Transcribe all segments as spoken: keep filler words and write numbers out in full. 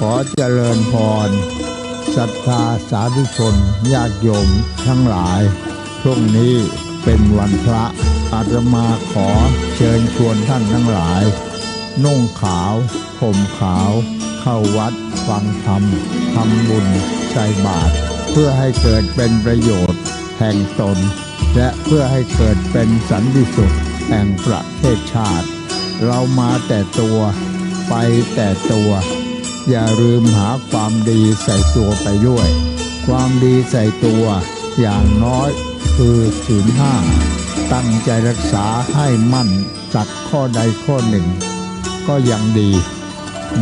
ขอเจริญพร ศรัทธาสาธุชนญาติโยมทั้งหลาย พรุ่งนี้เป็นวันพระ อาตมาขอเชิญชวนท่านทั้งหลาย นุ่งขาว ห่มขาว เข้าวัดฟังธรรม ทำบุญ ใส่บาตร เพื่อให้เกิดเป็นประโยชน์แห่งตน และเพื่อให้เกิดเป็นสันติสุขแห่งประเทศชาติ เรามาแต่ตัว ไปแต่ตัว อย่าลืมหาความดีใส่ตัวไปด้วย ความดีใส่ตัวอย่างน้อยคือศีลห้า ตั้งใจรักษาให้มั่นสักข้อใดข้อหนึ่ง ก็ยังดี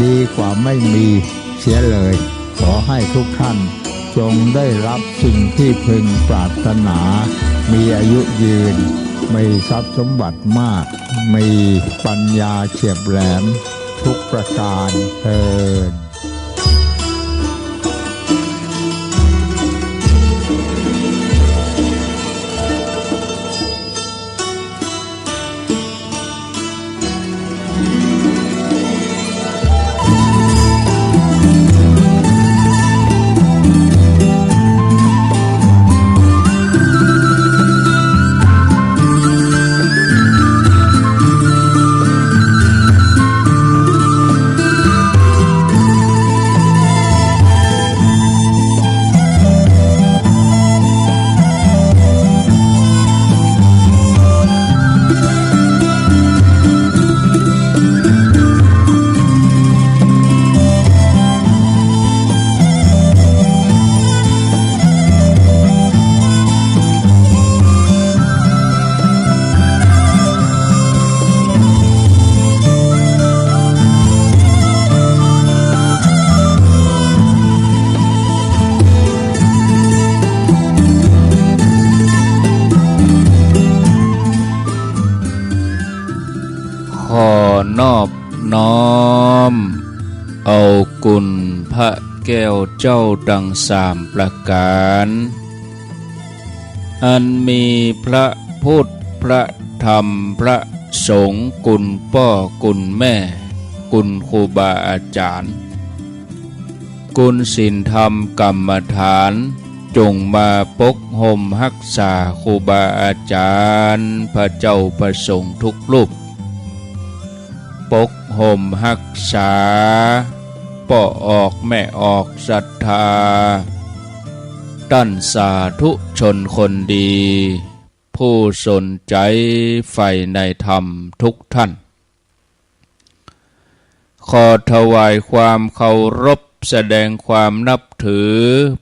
ดีกว่าไม่มีเสียเลย ขอให้ทุกท่านจงได้รับสิ่งที่พึงปรารถนา มีอายุยืน มีทรัพย์สมบัติมาก มีปัญญาเฉียบแหลมทุกประการเทอญ ขอนอบน้อมเอาคุณพระแก้วเจ้าตังสามประก๋าน อันมีพระพุทธ พระธรรม พระสงฆ์ คุณป้อ คุณแม่ คุณครูบาอาจ๋ารย์ คุณศีลธรรมกรรมฐาน จงมาปกห่มฮักษาครูบาอาจ๋ารย์ พระเจ้าพระสงฆ์ทุกรูป ปกห่มฮักษาป้อออกแม่ออกศรัทธา ต้านสาธุชนคนดี ผู้สนใจ๋ใฝ่ในธรรมทุกท่าน ขอถวายความเคารพแสดงความนับถือ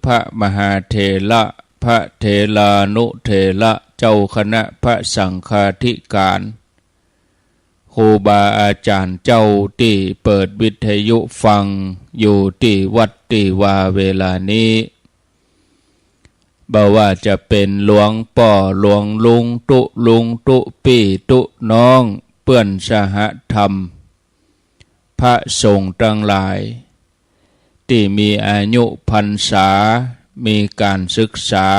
พระมหาเถระ พระเถรานุเถระ เจ้าคณะพระสังฆาธิการ ครูบาอาจ๋ารย์เจ้าตี้เปิดวิทยุฟังอยู่ตี้วัดตี้วาเวลานี้ บ่ว่าจะเป๋นหลวงป้อ หลวงลุง ตุ๊ลุง ตุ๊ปี้ ตุ๊น้อง เปื้อนสหธรรม พระสงฆ์ตังหลาย ตี้มีอายุพรรษา มีก๋านศึกษา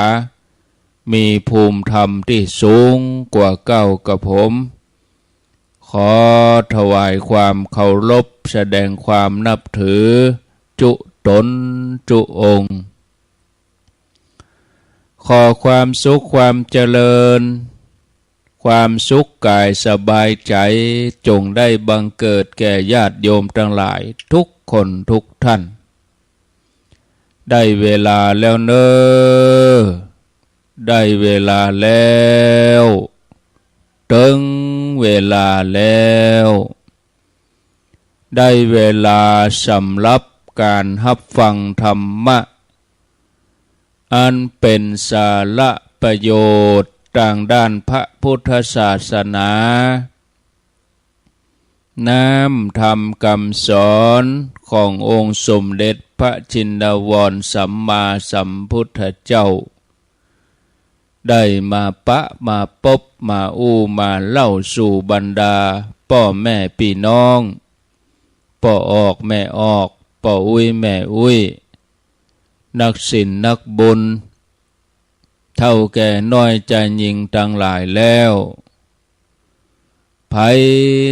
มีภูมิธรรมตี้สูงกว่าเก้ากระผม ขอถวายความเคารพแสดงความนับถือจุต๋นจุองค์ ขอความสุขความเจริญ ความสุขก๋ายสบายใจ๋ จงได้บังเกิดแก่ญาติโยมตังหลายทุกคนทุกท่าน ได้เวลาแล้วเน่อ ได้เวลาแล้ว เถิงเวลาแล้ว ได้เวลาสำหรับก๋านฮับฟังธรรมะ อันเป๋นสาระประโยชน์ตางด้านพระพุทธศาสนา น้ำธรรมกำสอนขององค์สมเด็จพระจินดาวรสัมมาสัมพุทธเจ้า ได้มาปะมาปบมาอู้มาเล่าสู่บรรดาป้อแม่ปี้น้อง ป้อออกแม่ออก ป้ออุ๊ยแม่อุ๊ย นักศีลนักบุญ เฒ่าแก่น้อยจายญิงตังหลายแล้ว ใผ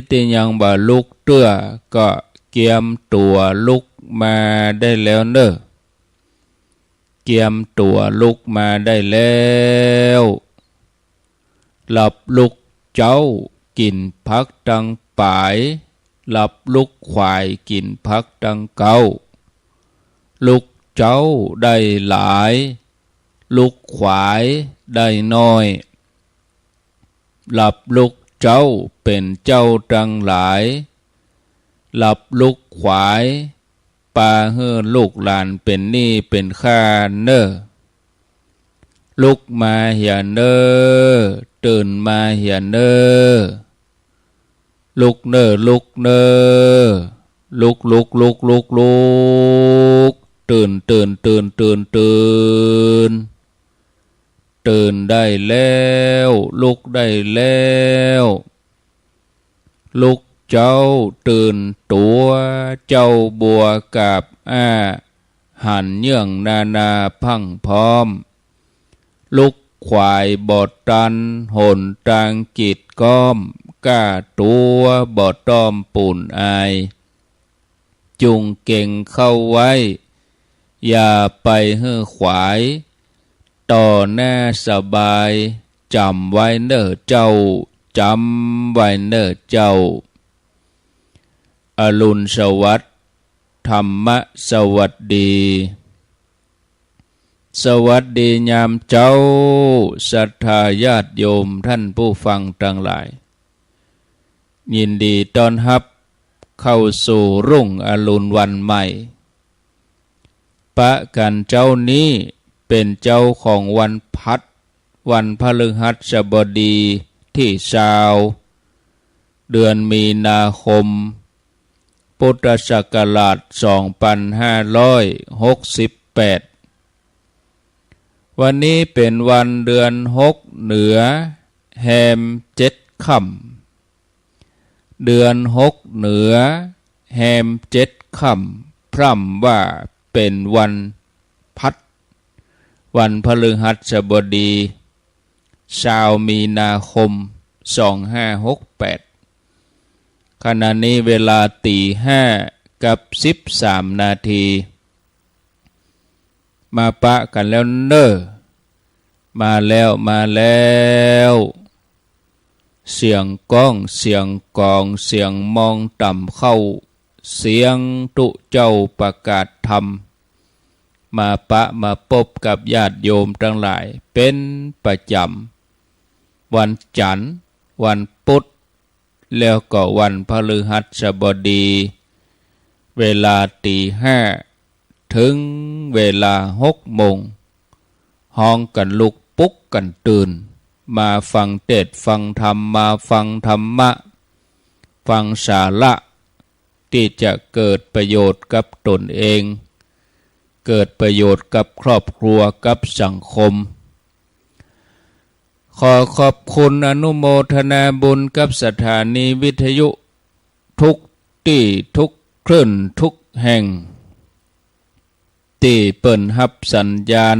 ตี้ยังบ่ลุกเตื้อก็ เกียมตั๋วลุกมาได้แล้วเน่อ เกียมตั๋วลุกมาได้แล้ว หลับลุกเจ๊ากิ๋นผักตังป๋าย หลับลุกขวายกิ๋นผักตังเก๊า ลุกเจ๊าได้หลาย ลุกขวายได้น้อย หลับลุกเจ๊าเป๋นเจ้าตังหลาย หลับลุกขวาย ปาหื้อลูกหลานเป๋นหนี้เป๋นค่าเน่อ ลุกมาเหียเน่อ ตื่นมาเหียเน่อ ลุกเน่อ ลุกเน่อ ลุก ลุก ลุก ลุก ลุก ตื่น ตื่น ตื่น ตื่น ตื่น ตื่นได้แล้ว ลุกได้แล้ว ลุกเจ๊าตื่นตั๋ว เจ๊าบัวกาบอ้า หันเยื่องนานาพรั่งพร้อม ลุกขวายบ่ตัน หนตางกีดก๊อม ก้าตั๋วบ่ต้อมปูนอาย จุ่งเก๋งเข้าไว้ อย่าไปหื้อขวาย ต่อหน้าสบาย จ๋ำไว้เน่อเจ้า จ๋ำไว้เน่อเจ้า อรุณสวัสดิ์ ธรรมะสวัสดี สวัสดียามเจ๊า ศรัทธาญาติโยมท่านผู้ฟังตังหลาย ยินดีต้อนฮับเข้าสู่รุ่งอรุณวันใหม่ ปะกั๋นเจ๊านี้เป๋นเจ๊าของวันพัด วันพฤหัสบดีตี้ซาว เดือนมีนาคม พุทธศักราชสองปันห้าร้อยหกสิบแปด วันนี้เป๋นวันเดือนหกเหนือ แฮมเจ็ดค่ำ เดือนหกเหนือ แฮมเจ็ดค่ำ พร่ำว่าเป๋นวันพัด วันพฤหัสบดี ซาวมีนาคม สองห้าหกแปด ขณะนี้เวลาตี๋ห้ากับสิบสามนาที มาปะกั๋นแล้วเน่อ มาแล้ว มาแล้ว เสียงก้อง เสียงก๋อง เสียงมองต่ำเข้า เสียงตุ๊เจ้าประกาศธรรม มาปะมาปบกับญาติโยมตังหลายเป๋นประจ๋ำ วันจั๋นทร์ วันปุ๊ด แล้วก็วันพฤหัสบดี เวลาตี๋ห้าเถิงเวลาหกโมง ฮ้องกั๋นลุกปลุกกั๋นตื่น มาฟังเตสน์ฟังธรรม มาฟังธรรมะ ฟังสาระตี้จะเกิดประโยชน์กับต๋นเอง เกิดประโยชน์กับครอบครัว กับสังคม ขอขอบคุณอนุโมทนาบุญกับสถานีวิทยุทุกตี้ทุกคลื่นทุกแห่ง ตี้เปิ้นฮับสัญญาณ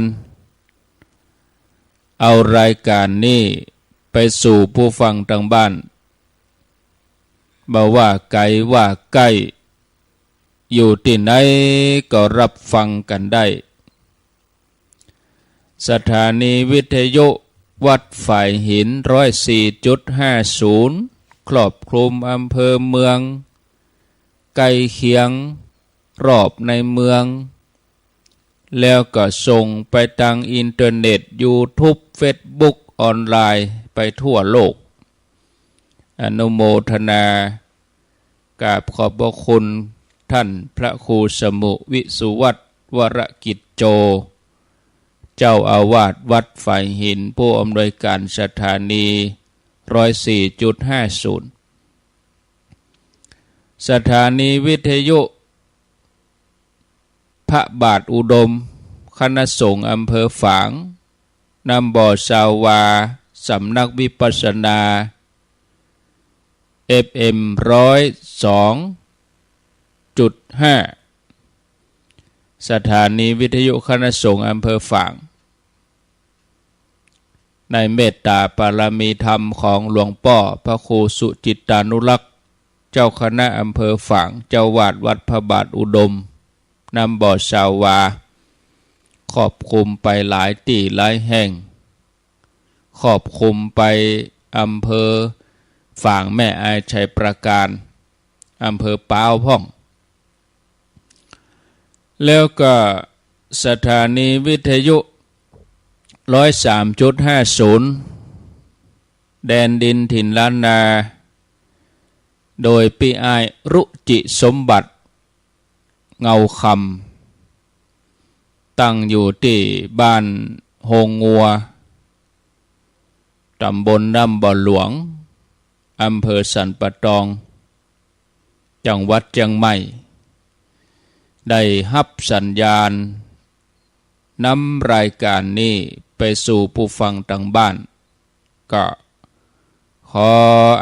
เอารายก๋านนี้ไปสู่ผู้ฟังตังบ้าน บ่ว่าไก๋ว่าใก้ อยู่ตี้ไหนก็ฮับฟังกั๋นได้ สถานีวิทยุวัดฝายหิน ร้อยสี่จุดห้าศูนย์ ครอบคลุมอำเภอเมือง ใก้เคียง รอบในเมือง แล้วก็ส่งไปตางอินเทอร์เน็ต ยูทูบ เฟซบุ๊ก ออนไลน์ ไปทั่วโลก อนุโมทนา กราบขอบพระคุณท่านพระครูสมุ วิสุวัฒน์ วรกิจโจ เจ้าอาวาสวัดฝายหิน ผู้อำนวยการสถานี ร้อยสี่จุดห้าศูนย์ สถานีวิทยุพระบาทอุดม คณะสงฆ์อำเภอฝาง น้ำบ่อซาวา สำนักวิปัสสนา เอฟเอ็ม ร้อยสองจุดห้า สถานีวิทยุคณะสงฆ์อำเภอฝาง ในเมตตาปารมีธรรมของหลวงป้อพระครูสุจิตตานุรักษ์ จ้าคณะอำเภอฝาง เจ้าอาวาสวัดพระบาทอุดม นำบ่าวสาววา ครอบคลุมไปหลายตี้หลายแห่ง ครอบคลุมไปอำเภอฝาง แม่อาย ชัยปราการ อำเภอป๊าวพ่อง แล้วก็สถานีวิทยุ ร้อยสามจุดห้าศูนย์ แดนดินถิ่นล้านนา โดยปี้อ้ายรุจิสมบัติ เงาคำ ตั้งอยู่ตี้บ้านโฮงงัว ต๋ำบลน้ำบ่อหลวง อำเภอสันป่าตอง จังหวัดเจียงใหม่ ได้ฮับสัญญาณนำรายการนี้ไปสู่ผู้ฟังตางบ้าน ก็ขอ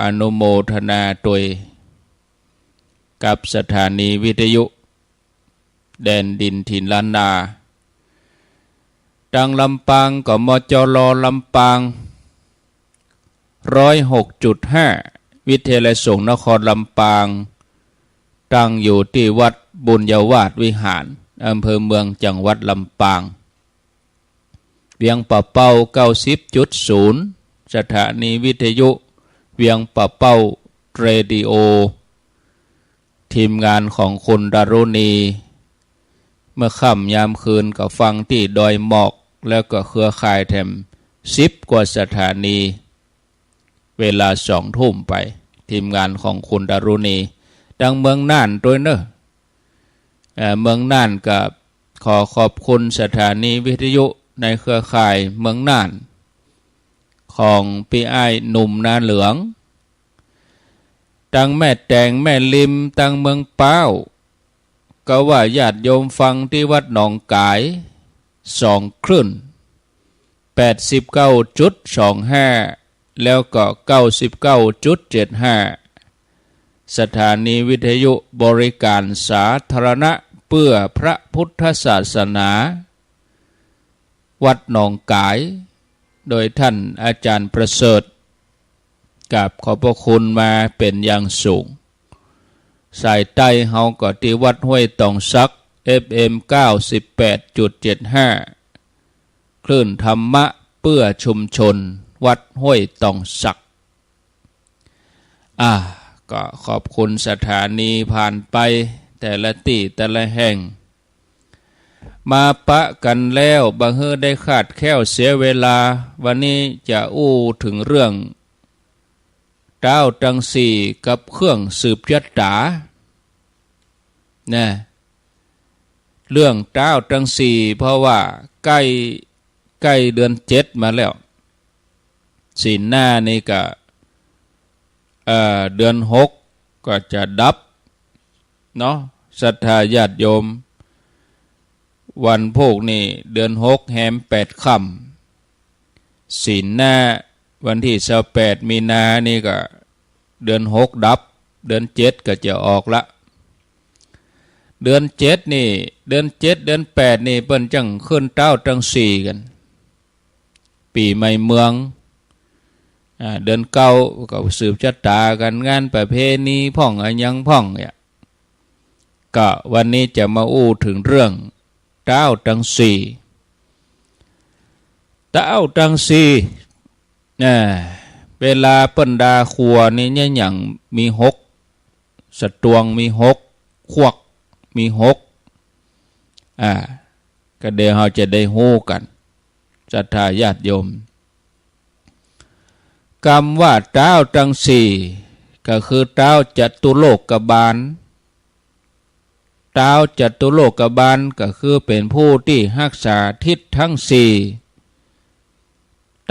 อนุโมทนาตวยกับสถานีวิทยุ แดนดินถิ่นล้านนา ตางลำปางก็ มจร ลำปาง ร้อยหกจุดห้า วิทยาลัยสงฆ์นครลำปาง ตั้งอยู่ตี้วัดบุญญาวาสวิหาร อำเภอเมือง จังหวัดลำปาง เวียงป่าเป้า เก้าสิบจุดศูนย์ สถานีวิทยุเวียงป่าเป้าเรดิโอ ทีมงานของคุณดารุณี เมื่อค่ำยามคืนก็ฟังตี้ดอยหมอก แล้วก็เครือข่ายแถมสิบกว่าสถานี เวลาสองทุ่มไป ทีมงานของคุณดารุณี ตางเมืองน่านตวยเน่อ เอ่อ เมืองน่านก็ขอขอบคุณสถานีวิทยุในเครือข่ายเมืองน่าน ของปี้อ้ายหนุ่มนาเหลือง ตางแม่แตงแม่ริม ตางเมืองป๊าว ก็ว่าญาติโยมฟังตี้วัดหนองก๋าย สองคลื่น แปดสิบเก้าจุดสองห้า แล้วก็ เก้าสิบเก้าจุดเจ็ดห้า สถานีวิทยุบริการสาธารณะเพื่อพระพุทธศาสนา วัดหนองก๋าย โดยท่านอาจารย์ประเสริฐ กราบขอบพระคุณมาเป๋นอย่างสูง สายใต้เฮาก็ตี้วัดห้วยตองสัก เอฟเอ็ม เก้าสิบแปดจุดเจ็ดห้า คลื่นธรรมะเพื่อชุมชน วัดห้วยตองสัก อ่า ก็ขอบคุณสถานีผ่านไปแต่ละตี้แต่ละแห่ง มาปะกั๋นแล้วบ่หื้อได้คลาดแคลนเสียเวลา วันนี้จะอู้เถิงเรื่องต๊าวตังสี่กับเครื่องสืบชะต๋า นะ เรื่องต๊าวตังสี่ เพราะว่าใก้ ใก้เดือนเจ็ดมาแล้ว ศีลหน้านี่ก็ เอ่อ เดือนหกก็จะดับเนาะ ศรัทธาญาติโยม วันพูกนี่เดือนหกแฮมแปดค่ำ ศีลหน้าวันตี้ซาวแปดมีนานี่ก็เดือนหกดับ เดือนเจ็ดก็จะออกละ เดือนเจ็ดนี่ เดือนเจ็ด เดือนแปดนี่เปิ้นจั้งขึ้นต๊าวตังสี่กั๋น ปี๋ใหม่เมือง อ่า เดือนเก้าก็สืบชะต๋ากั๋น งานประเพณีพ่องอะหยังพ่องเนี่ย ก็วันนี้จะมาอู้เถิงเรื่องต๊าวตังสี่ ต๊าวตังสี่ อ่า เวลาเปิ้นด่าขัวนี่เนี่ยหยังมีหก สะตวงมีหก ขวักมีหก อ่า ก็เดี๋ยวเฮาจะได้ฮู้กั๋น ศรัทธาญาติโยม กำว่าต๊าวตังสี่ ก็คือต๊าวจตุโลกบาล ต๊าวจตุโลกบาลก็คือเป๋นผู้ตี้ฮักษาทิศตังสี่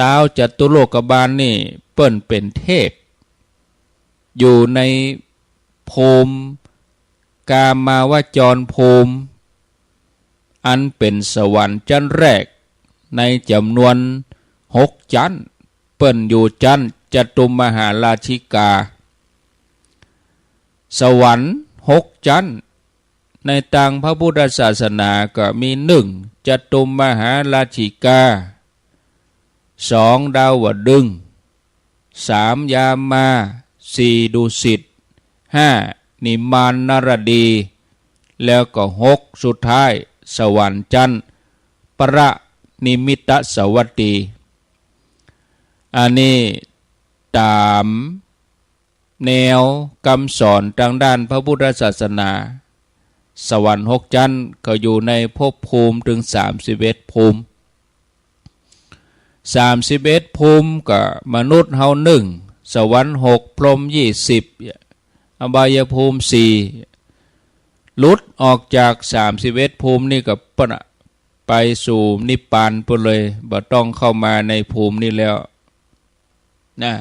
ต๊าวจตุโลกบาลนี่เปิ้นเป๋นเทพ อยู่ในภูมิ กามาวจรภูมิ อันเป๋นสวรรค์จั๊นแรก ในจ๋ำนวนหกจั๊น เปิ้นอยู่จั๊นจตุมหาราชิกา สวรรค์หกจั๊น ในตางพระพุทธศาสนาก็มี หนึ่ง จตุมหาราชิกา สอง ดาวดึงส์ สาม ยามา สี่ ดุสิต ห้า นิมมานนรดี แล้วก็ หก สุดท้าย สวรรค์จั๊นปรินิมมิตสวัตตี อันนี้ต๋ามแนวกำสอนตางด้านพระพุทธศาสนา สวรรค์หกจั๊นก็อยู่ในภพภูมิเถิงสามสิบเอ็ดภูมิ สามสิบเอ็ดภูมิก็มนุษย์เฮานึ่ง สวรรค์หก พรหมยี่สิบ อบายภูมิสี่ หลุดออกจากสามสิบเอ็ดภูมินี่ก็เปิ้นไปสู่นิพพานปู้นเลย บ่ต้องเข้ามาในภูมินี้แล้วนะ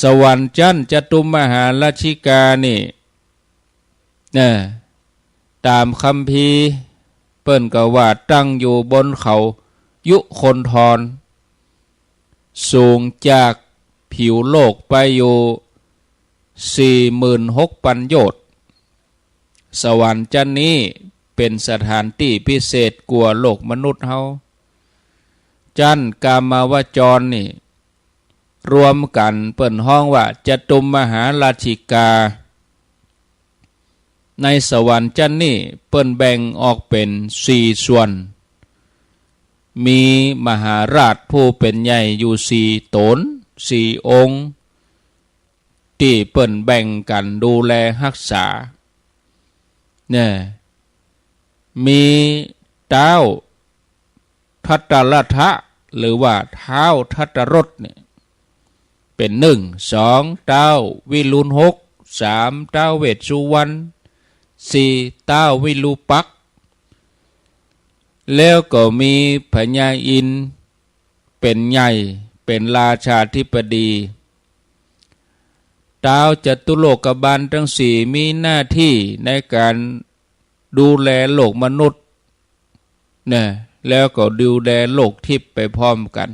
สวรรค์จั๊นจตุมหาราชิกานี่ นะ ต๋ามคัมภีร์เปิ้นก็ว่าตั้งอยู่บนเขายุคนธร สูงจากผิวโลกไปอยู่สี่หมื่นหกปันโยชน์ สวรรค์จั๊นนี้เป๋นสถานตี้พิเศษกว่าโลกมนุษย์เฮา จั๊นกามาวจรนี่ รวมกั๋นเปิ้นฮ้องว่าจตุมหาราชิกา ในสวรรค์จั๊นนี้เปิ้นแบ่งออกเป๋นสี่ส่วน มีมหาราชผู้เป๋นใหญ่อยู่สี่ต๋น สี่องค์ ตี้เปิ้นแบ่งกั๋นดูแลฮักษา เนี่ย มีต๊าวทัตตรถะ หรือว่าท้าวทัตตรถเนี่ย เป๋นนึ่ง สอง ต๊าววิรุฬหก สาม ต๊าวเวสสุวรรณ สี่ ต๊าววิรูปักษ์ แล้วก็มีพญาอินทร์เป๋นใหญ่ เป๋นราชาธิบดี ต๊าวจตุโลกบาลตังสี่มีหน้าตี้ในก๋านดูแลโลกมนุษย์ นะ แล้วก็ดูแลโลกทิพย์ไปพร้อมกั๋น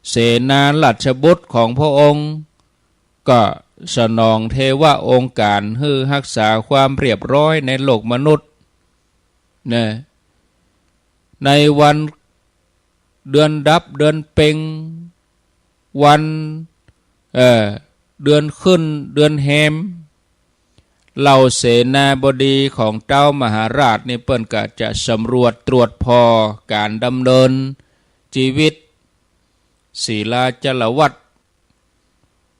เสนาราชบุตรของพระองค์ ก็สนองเทวองค์การหื้อฮักษาความเรียบร้อยในโลกมนุษย์ นะ ในวันเดือนดับเดือนเป็ง วัน เอ่อ เดือนขึ้นเดือนแฮม เหล่าเสนาบดีของต๊าวมหาราชนี่เปิ้นก็จะสำรวจตรวจผ่อก๋านดำเนินจีวิต ศีลาจารวัตร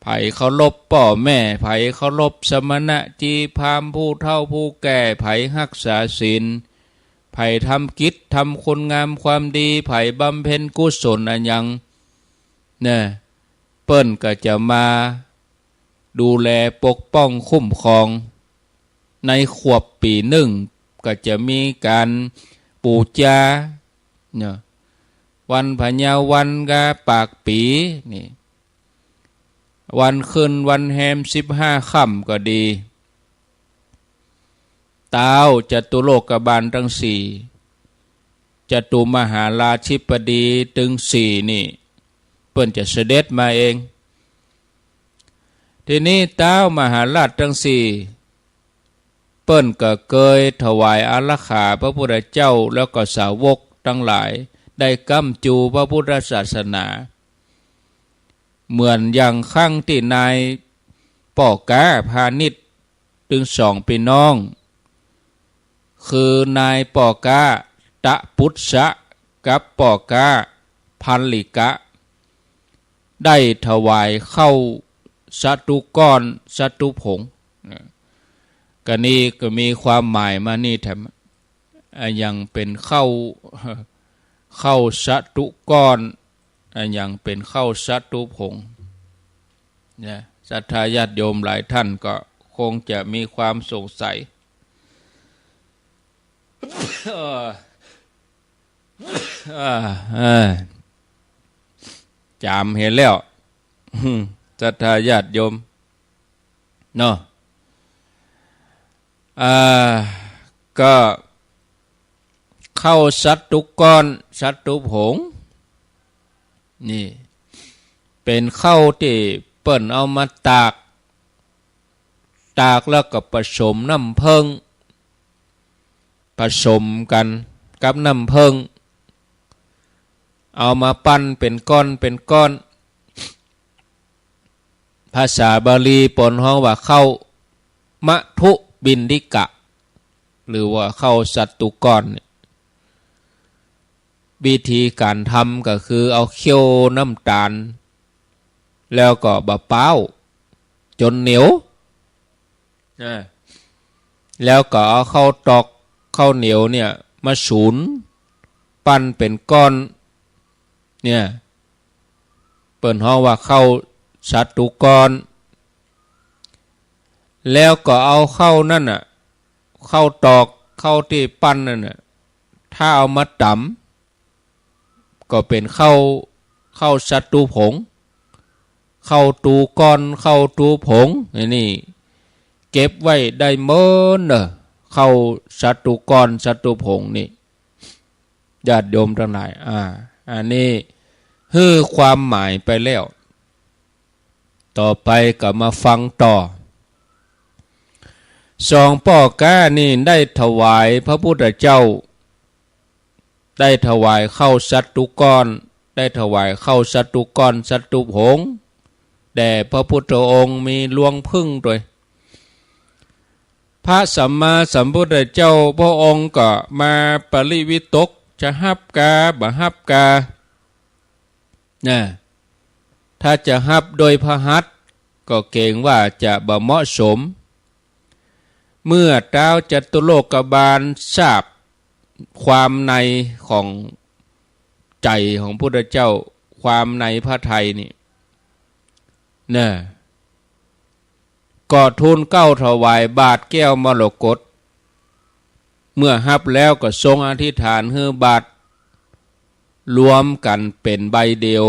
ใผเคารพป้อแม่ ใผเคารพสมณะจีพราหมณ์ ผู้เฒ่าผู้แก่ ใผฮักษาศีล ใผทำกิจทำคุณงามความดี ใผบำเพ็ญกุศลอะหยัง เนี่ย เปิ้นก็จะมาดูแลปกป้องคุ้มครอง ในขวบปี๋นึ่งก็จะมีก๋านปู๋จา เนี่ย วันพญาวันกาปากปี๋นี่ วันขึ้นวันแฮมสิบห้าค่ำก็ดี ต๊าวจตุโลกบาลตังสี่ จตุมหาราชิบดีตังสี่นี่ เปิ้นจะเสด็จมาเอง ทีนี้ต๊าวมหาราชตังสี่ เปิ้นก็เกยถวายอารักขาพระพุทธเจ้า แล้วก็สาวกตังหลาย ได้ก้ำจูพระพุทธศาสนา เหมือนอย่างครั้งตี้นายป้อก๊าพาณิชย์ ตึงสองปี้น้อง คือนายป้อก๊าตะปุษะกับป้อก๊าพัลลิกะ ได้ถวายข้าวสาตุก้อนสาตุผง นะ กะนี้ก็มีความหมายมานี่แถม อะหยังเป๋นข้าว ข้าวสาตุก้อน อะหยังเป๋นข้าวสาตุผง นะ ศรัทธาญาติโยมหลายท่านก็คงจะมีความสงสัย เออ เออ เออ จ๋ามเหียแล้ว ศรัทธาญาติโยม เนาะ อ่า ก็ข้าวสาตุก้อนสาตุผง นี่ เป๋นข้าวตี้เปิ้นเอามาตาก ตากแล้วก็ผสมน้ำเผิ้ง ผสมกั๋นกับน้ำเผิ้ง เอามาปั้นเป๋นก้อนเป๋นก้อน ภาษาบาลีเปิ้นฮ้องว่าข้าวมทุบิณฑิกะ หรือว่าข้าวสัตตุกรเนี่ย วิธีก๋านทำก็คือเอาเคี่ยวน้ำต๋าล แล้วก็บ่าป๊าวจ๋นเหนียว นะ แล้วก็เอาข้าวตอกข้าวเหนียวเนี่ยมาสูน ปั้นเป๋นก้อน เนี่ย เปิ้นฮ้องว่าข้าวสัตตุกร แล้วก็เอาข้าวนั่นน่ะ ข้าวตอก ข้าวตี้ปั้นนั่นน่ะ ถ้าเอามาต๋ำ ก็เป๋นข้าว ข้าวสัตตุผง ข้าวตูก้อน ข้าวตูผง อันนี้เก็บไว้ได้เมินเน่อ ข้าวสัตตุกร สัตตุผงนี่ ญาติโยมตังหลาย อ่า อันนี้หื้อความหมายไปแล้ว ต่อไปก็มาฟังต่อ สองป้อก๊านี่ได้ถวายพระพุทธเจ้า ได้ถวายข้าวสัตตุกร ได้ถวายข้าวสัตตุกร สัตตุผง แด่พระพุทธองค์ มีรวงผึ้งตวย พระสัมมาสัมพุทธเจ้าพระองค์ก็มาปริวิตก จะฮับกา บ่ฮับกา นะ ถ้าจะฮับโดยพระหัตถ์ก็เกรงว่าจะบ่เหมาะสม เมื่อต๊าวจตุโลกบาลทราบความในของใจ๋ของพุทธเจ้า ความในพระทัยนี่ นะ ก็ทูลเกล้าถวายบาตรแก้วมรกต เมื่อฮับแล้วก็ทรงอธิษฐานหื้อบาตรรวมกั๋นเป๋นใบเดียว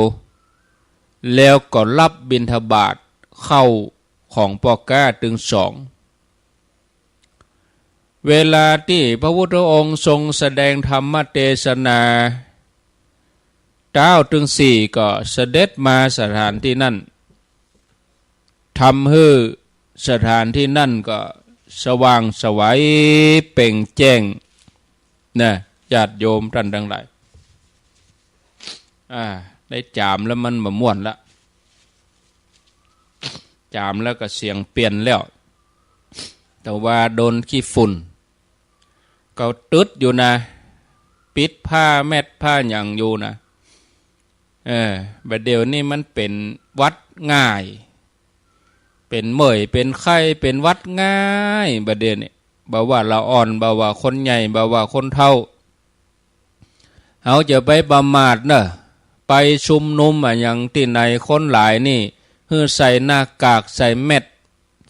แล้วก็ฮับบิณฑบาตข้าวของป้อก๊าตึงสอง เวลาตี้พระพุทธองค์ทรงแสดงธรรมเตสนา ต๊าวตึงสี่ก็เสด็จมาสถานตี้นั้น ทำหื้อสถานตี้นั้นก็สว่างไสวเปล่งแจ้ง นะ ญาติโยมต้านตังหลาย อ่า ได้จ๋ามแล้วมันบ่ม่วนละ จ๋ามแล้วก็เสียงเปลี่ยนแล้ว แต่ว่าโดนขี้ฝุ่น ก็ตึ๊ดอยู่นะ ปิดผ้าแมทผ้าหยังอยู่นะ เออ บ่าเดี่ยวนี้มันเป๋นหวัดง่าย เป๋นเมื่อย เป๋นไข้ เป๋นหวัดง่าย บ่าเดี่ยวนี้ บ่ว่าละอ่อน บ่ว่าคนใหญ่ บ่ว่าคนเฒ่า เฮาจะไปประมาทเน่อ ไปชุมนุมอะหยังตี้ไหน คนหลายนี่ หื้อใส่หน้ากาก ใส่แมท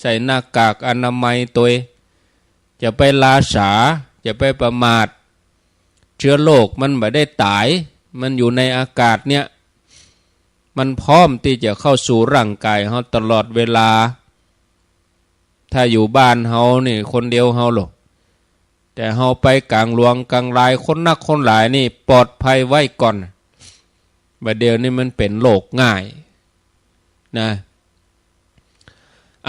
ใส่หน้ากากอนามัยตวย จะไปลาสา จะไปประมาท เจื้อโรคมันบ่ได้ต๋าย มันอยู่ในอากาศเนี่ย มันพร้อมตี้จะเข้าสู่ร่างก๋ายเฮาตลอดเวลา ถ้าอยู่บ้านเฮานี่คนเดียวเฮาโล แต่เฮาไปก๋างหลวงก๋างหลาย คนนักคนหลายนี่ปลอดภัยไว้ก่อน บ่าเดี่ยวนี้มันเป๋นโรคง่ายนะ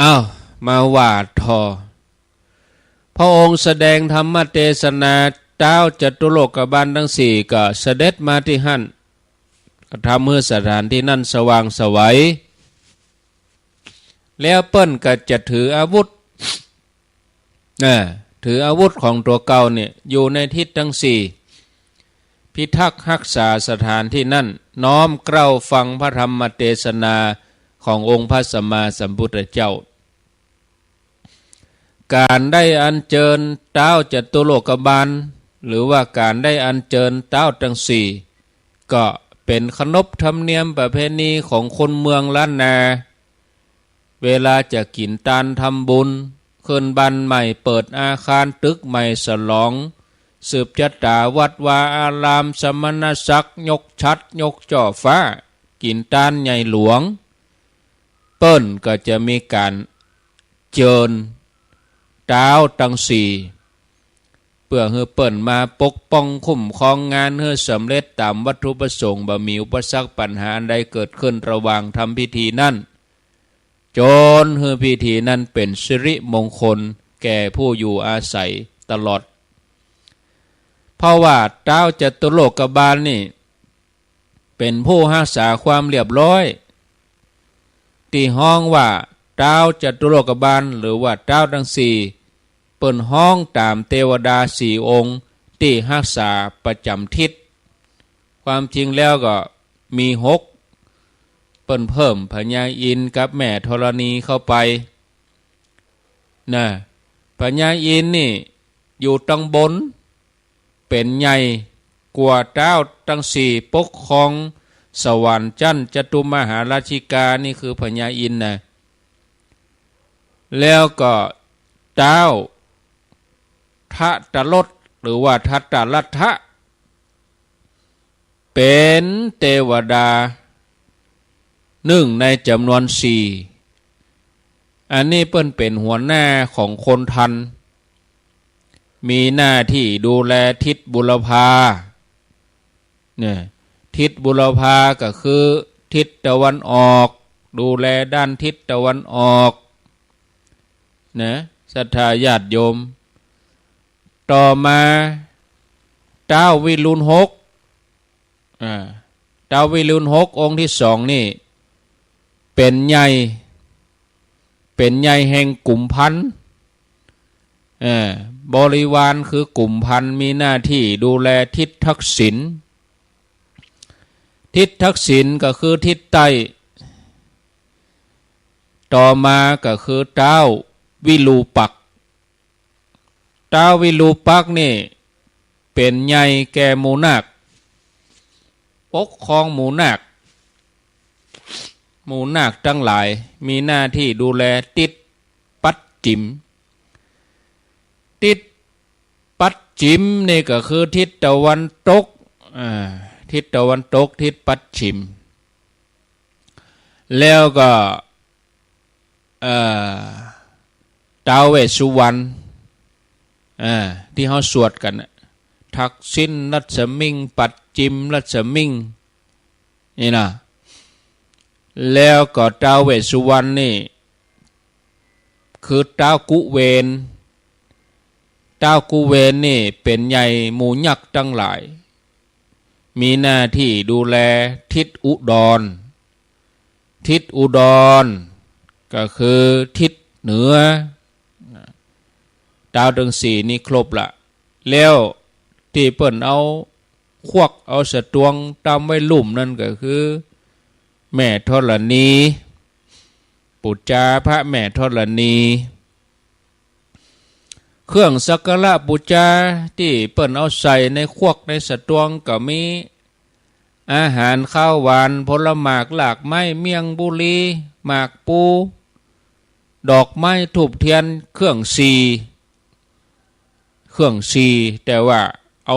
อ้าว มาว่าต่อ พระองค์แสดงธรรมเตสนา ต๊าวจตุโลกบาลตึงสี่ก็เสด็จมาตี้หั้น ก็ทำหื้อสถานตี้นั้นสว่างไสว แล้วเปิ้นก็จะถืออาวุธ เออ ถืออาวุธของตั๋วเก่าเนี่ย อยู่ในทิศตึงสี่ พิทักษ์ฮักษาสถานตี้นั้น น้อมเกล้าฟังพระธรรมเตสนาขององค์พระสัมมาสัมพุทธเจ้า ก๋านได้อัญเจิญต๊าวจตุโลกบาล หรือว่าก๋านได้อัญเจิญต๊าวตึงสี่ ก็เป๋นขนบธรรมเนียมประเพณีของคนเมืองล้านนา เวลาจะกิ๋นตานทำบุญ ขึ้นบ้านใหม่ เปิดอาคารตึกใหม่ ฉลองสืบชะต๋าวัดวาอาราม สมณศักดิ์ยกฉัตรยกจ้อฟ้า กิ๋นตานใหญ่หลวง เปิ้นก็จะมีก๋านเจิญต๊าวตึงสี่ เปื้อหื้อเปิ้นมาปกป้องคุ้มครองงานหื้อสำเร็จต๋ามวัตถุประสงค์ บ่มีอุปสรรคปัญหาอันใดเกิดขึ้นระหว่างทำพิธีนั้น จ๋นหื้อพิธีนั้นเป๋นสิริมงคลแก่ผู้อยู่อาศัยตลอด เพราะว่าต๊าวจตุโลกบาลนี่ เป๋นผู้ฮักษาความเรียบร้อย เต ตี้ฮ้องว่าต๊าวจตุโลกบาล หรือว่าต๊าวตังสี่ เปิ้นฮ้องต๋ามเตวดาสี่องค์ตี้ฮักษาประจ๋ำทิศ ความจริงแล้วก็มีหก เปิ้นเพิ่มพญาอินทร์กับแม่ธรณีเข้าไป นะ พญาอินทร์นี่อยู่ตังบน เป๋นใหญ่กว่าต๊าวตังสี่ ปกครองสวรรค์จั๊นจตุมหาราชิกา นี่คือพญาอินทร์นะ แล้วก็ต๊าวทัตตรส หรือว่าทัตตรัฐะ เป๋นเตวดานึ่งในจ๋ำนวนสี่ อันนี้เปิ้นเป๋นหัวหน้าของคนทัน มีหน้าตี้ดูแลทิศบุรพา เนี่ย ทิศบุรพาก็คือทิศตะวันออก ดูแลด้านทิศตะวันออก นะ ศรัทธาญาติโยม ต่อมา ต๊าววิรุฬหก อ่า ต๊าววิรุฬหกองค์ตี้สองนี่ เป๋นใหญ่ เป๋นใหญ่แห่งกุมภัณฑ์ เอ่อ บริวารคือกุมภัณฑ์ มีหน้าตี้ดูแลทิศทักษิณ ทิศทักษิณก็คือทิศใต้ ต่อมาก็คือต๊าววิรูปักษ์ ต๊าววิรูปักษ์นี่เป๋นใหญ่แก่หมู่นาค ปกครองหมู่นาค หมู่นาคตังหลาย มีหน้าตี้ดูแลทิศปัจฉิม ทิศปัจฉิมนี่ก็คือทิศตะวันตก อ่า ทิศตะวันตก ทิศปัจฉิม แล้วก็ เอ่อ ท้าวเวสสุวรรณ อ่า ตี้เฮาสวดกั๋นน่ะ ทักษิณรัศมิง ปัจฉิมรัศมิง นี่นะ แล้วก็ท้าวเวสสุวรรณนี่ คือท้าวกุเวน ท้าวกุเวนนี่เป๋นใหญ่หมู่ยักษ์ตังหลาย มีหน้าตี้ดูแลทิศอุดร ทิศอุดรก็คือทิศเหนือ ต๊าวตังสี่นี่ครบละ แล้วตี้เปิ้นเอาขวักเอาสตวงตำไว้ลุ่มนั้นก็คือแม่ธรณี ปู๋จาพระแม่ธรณี เครื่องสักการะปู๋จาตี้เปิ้นเอาใส่ในขวักในสตวงก็มี อาหารคาวหวาน ผลหมาก หลากไม้ เมี่ยงบุรี หมากปู ดอกไม้ ธูปเตียน เครื่องสี่ เครื่องสี่ แต่ว่าเอา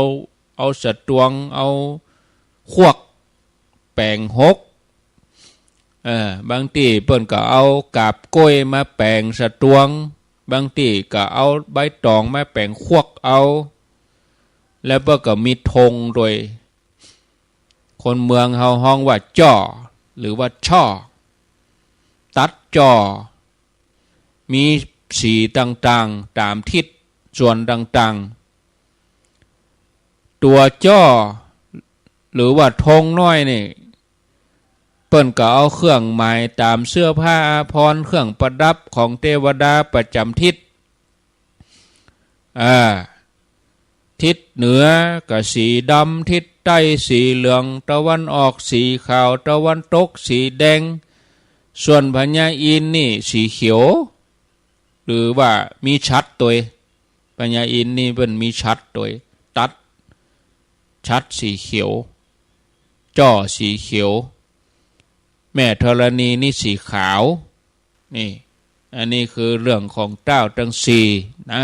เอาสตวง เอาขวักแป๋งหก เออ บางตี้เปิ้นก็เอากาบก้วยมาแป๋งสตวง บางตี้ก็เอาใบต๋องมาแป๋งขวักเอา แล้วเปิ้นก็มีธงตวย คนเมืองเฮาฮ้องว่าจ้อ หรือว่าช่อ ตัดจ้อ มีสีต่างๆ ต๋ามทิศส่วนต่างๆ ตั๋วจ้อ หรือว่าธงน้อยนี่ เปิ้นก็เอาเครื่องหมายต๋ามเสื้อผ้าอาภรณ์ เครื่องประดับของเตวดาประจ๋ำทิศ อ่า ทิศเหนือก็สีดำ ทิศใต้สีเหลือง ตะวันออกสีขาว ตะวันตกสีแดง ส่วนพญาอินทร์นี่สีเขียว หรือว่ามีฉัตรตวย พญาอินทร์นี่เปิ้นมีฉัตรตวย ตัดฉัตรสีเขียว จ้อสีเขียว แม่ธรณีนี่สีขาว นี่ อันนี้คือเรื่องของต๊าวตังสี่นะ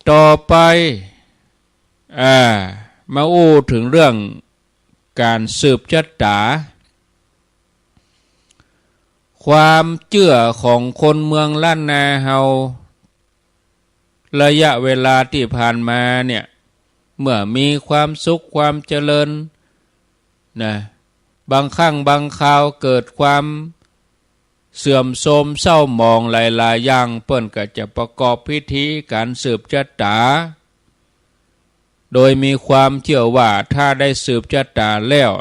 ต่อไป อ่า มาอู้เถิงเรื่องก๋านสืบจะต๋า ความเจื้อของคนเมืองล้านนาเฮา ระยะเวลาตี้ผ่านมาเนี่ย เมื่อมีความสุขความเจริญนะ บางครั้งบางคราวเกิดความเสื่อมโทรมเศร้าหมองหลายๆ อย่าง เปิ้นก็จะประกอบพิธีก๋านสืบจะต๋า โดยมีความเจื้อว่าถ้าได้สืบจะต๋าแล้ว